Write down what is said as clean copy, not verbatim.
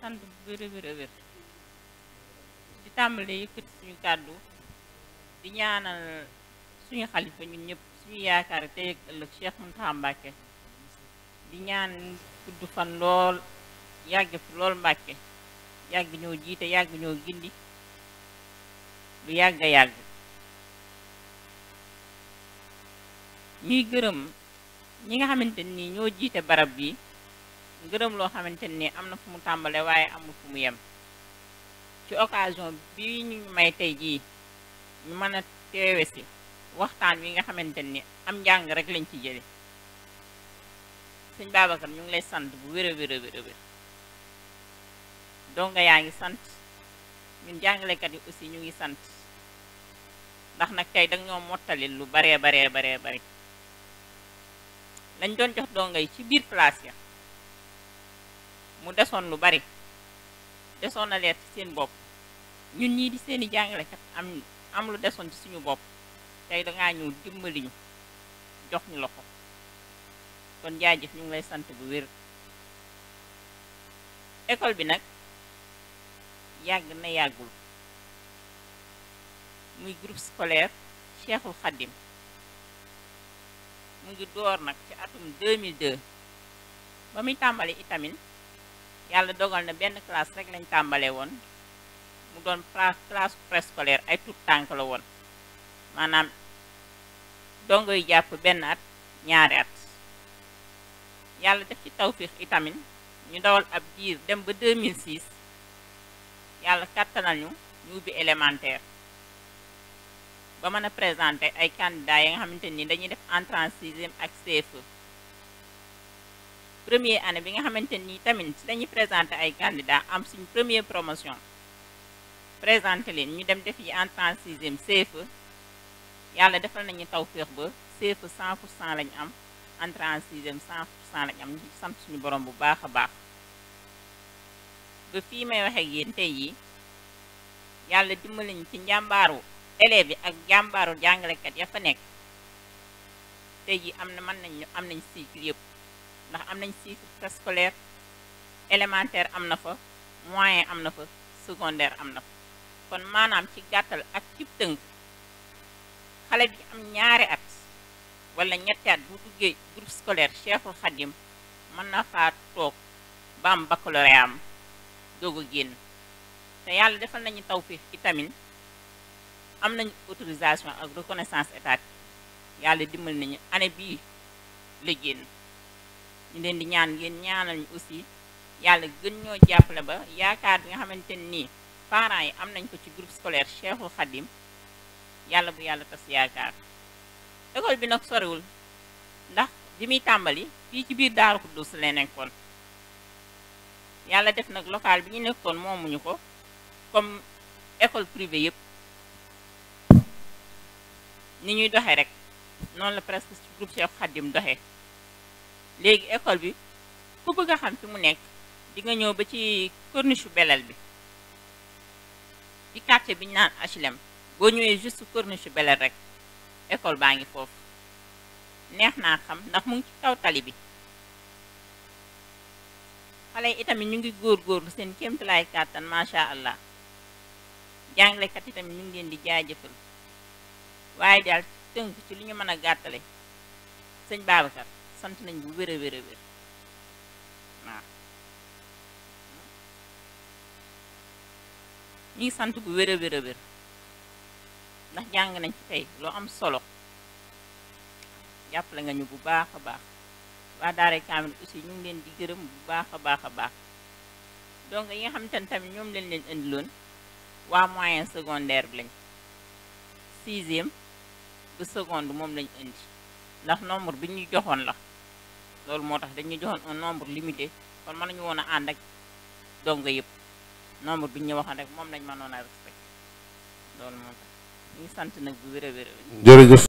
sant bu wér a wér a wér di tàmbalee yëkkati suñu kàddu di ñaanal suñu xalifa ñun ñëpp suñu yaakaar tey ak ëllëg Cheikh Mountakha Mbacké di ñaan gudd fan lool yàgg fi lool Mbacké yàgg ñoo jiite yàgg ñoo gindi lu yàgg a yàgg ñuy gërëm ñi nga xamante ni ñoo jiite barab bi gërëm loo xamante ni am na fu mu tàmbale waaye amul fu mu yem ci occasion bi ñu may tey jii ñu mën a teewe si waxtaan wi nga xamante ni am njàng rek lañ ci jële sëñ Babacar ñu ngi lay sant bu wér a wér a wér a wér donga yaa ngi sant ñun jàngalekat yi aussi ñu ngi sant ndax nag tey danga ñoo mottali lu baree bari lañ doon jox donga yi ci biir classe ya mu desoon lu bari desoon na leer ci seen bopp ñun ñii di seeni jàngalekat am lu desoon ci suñu bopp tey dangaa ñëw dimbali ñu jox ñu loxo kon jaajëf ñu ngi lay sant bu wér école bi nag yàgg na yàggul muy groupe scolaire Cheikhul Khadim mu ngi door nag ci atum 2002 ba muy tàmbali itamit yàlla dogal na benn classe rek lañ tàmbale woon mu doon classe préscolaire ay tout tànk la woon maanaam dongo yu jàpp benn at ñaari at yàlla def ci tawfiix itamit ñu dawal ab diir dem ba 2006 yàlla kàttanal ñu ubbi élémentaire ba mën a présenter ay candidats yi nga xamante ni dañuy def entrée en sixième ak CFE première année bi nga xamante ni tamit si dañuy présenter ay candidats am suñ première promotion présenter leen ñu dem def yi entrée en sixième CFE yàlla defal nañu tawféex ba CFE 100% lañu am entrée en sixième 100% lañu am ñu sant suñu borom bu baax a baax ba fii may waxee ak yéen tey yi yàlla dimbali ñu ci njàmbaaru élèves yi ak njàmbaaru jàngalekat ya fa nekk tey yi am nañ cycle yëpp ndax am nañ cycle préscolaire élémentaire am na fa moyen am na fa secondaire am na fa kon maanaam ci gàttal ak ci tënk xale bi am ñaari at wala ñetti at bu duggee groupe scolaire Cheikhul Khadim mën na faa toog ba am baccalauréat am doog a génn te yàlla defal nañu tawfiix itamit am nañu autorisation ak reconnaissance étatique yàlla dimbal nañu année bii la génn ñu leen di ñaan ngeen ñaanal ñu aussi yàlla gën ñoo jàppale ba yaakaar bi nga xamante nii parents yi am nañ ko ci groupe scolaire Cheikhul Khadim yàlla bu yàlla tas yaakaar école bi nag soriwul ndax bi muy tàmbali fii ci biir Daaru Xuddus la nekkoon yàlla def nag local bi ñu nekkoon moomuñu ko comme école privée yëpp ni ñuy doxee rek noonu la presque ci groupe Cheikhul Khadim doxee léegi école bi ku bëgg a xam fi mu nekk di nga ñëw ba ci corniche Belel bi ci quartier bi ñu naan HLM boo ñëwee juste corniche Belel rek école baa ngi foofu neex naa xam ndax mu ngi ci kaw tali bi xale yi itamit ñu ngi góorgóorlu seen kéemtalaay kàttan macha allah jàngalekat itamit ñu ngi leen di jaajëfal waaye daal tënk ci li ñu mën a gàttale sëñ Babacar sant nañ bu wér a wér a wér waaw ñu ngi sant bu wér a wér a wér ndax jàng nañ ci tey loo am solo jàppale nga ñu bu baax a baax waa Daaray Kaamil aussi ñu ngi leen di gërëm bu baax a baax a baax donc yi nga xamante ne tamit ñoom leen indiloon waa moyen secondaire bi lañ sixième ba seconde moom lañ indi ndax nombre bi ñu joxoon la loolu moo tax dañuy joxoon un nombre limité kon mën nañu woon a ànd ak donga yëpp nombre bi ñu waxoon rek moom lañ mënoon a respecté loolu moo tax ñu ngi sant nag bu wér a wér a wér. jërëjëf.